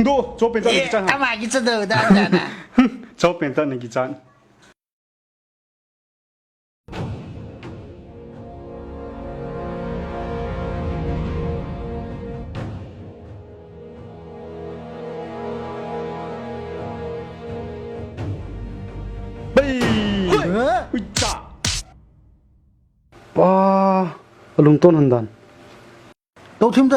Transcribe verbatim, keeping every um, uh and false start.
Do, cho pen ta na kichan ha. Ama kicha do da da na. Cho pen ta na kichan. Bai! Ui cha! Pa, alungton handan. To thim ta.